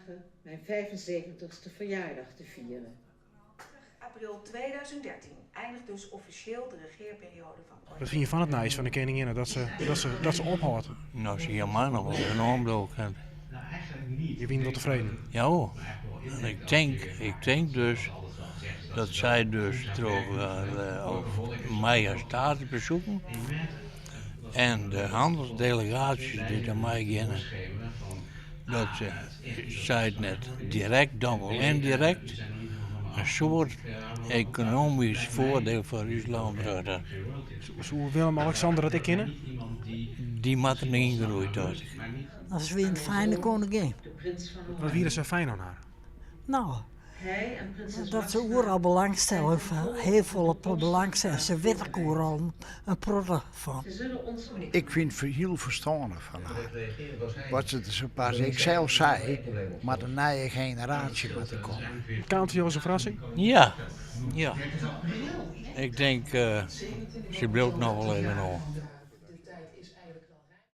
dagen mijn 75ste verjaardag te vieren. April 2013 eindigt dus offisjeel de regearperioade fan. Wat fine je fan it nijs fan de keninginne dat se, dat se, dat se ophâldt? No, se hie my noch wol even oanbliuwe kind. Je wiene wol tefreden? Ja hoor. En ik tink, ik tink dus dat sy dus troch uh, majesteitsbesoeken en de hannelsdelegaasjes dy't der mei geane, dat se, sy it net direkt dan wol yndirekt, in soad ekonomysk foardiel foar ús lân brocht hat. Soe Willem-Alexander dat ek kinne? Dy moat der net yngroeie, tocht ik. Dat is wie in fijne koningin. Wat wie der sa fijn oan har? No, dat se oeral belangstelling foar, hiel folle belangstelling. Se wit ek oeral in protte fan. Ik fyn it hiel ferstannich fan har. Wat se der sa pas ek sels sei, moat in nije generaasje moat der komme. Kaam it foar jo as in ferrassing? Ja, ja. Ik tink, se bliuwt noch wol even oan.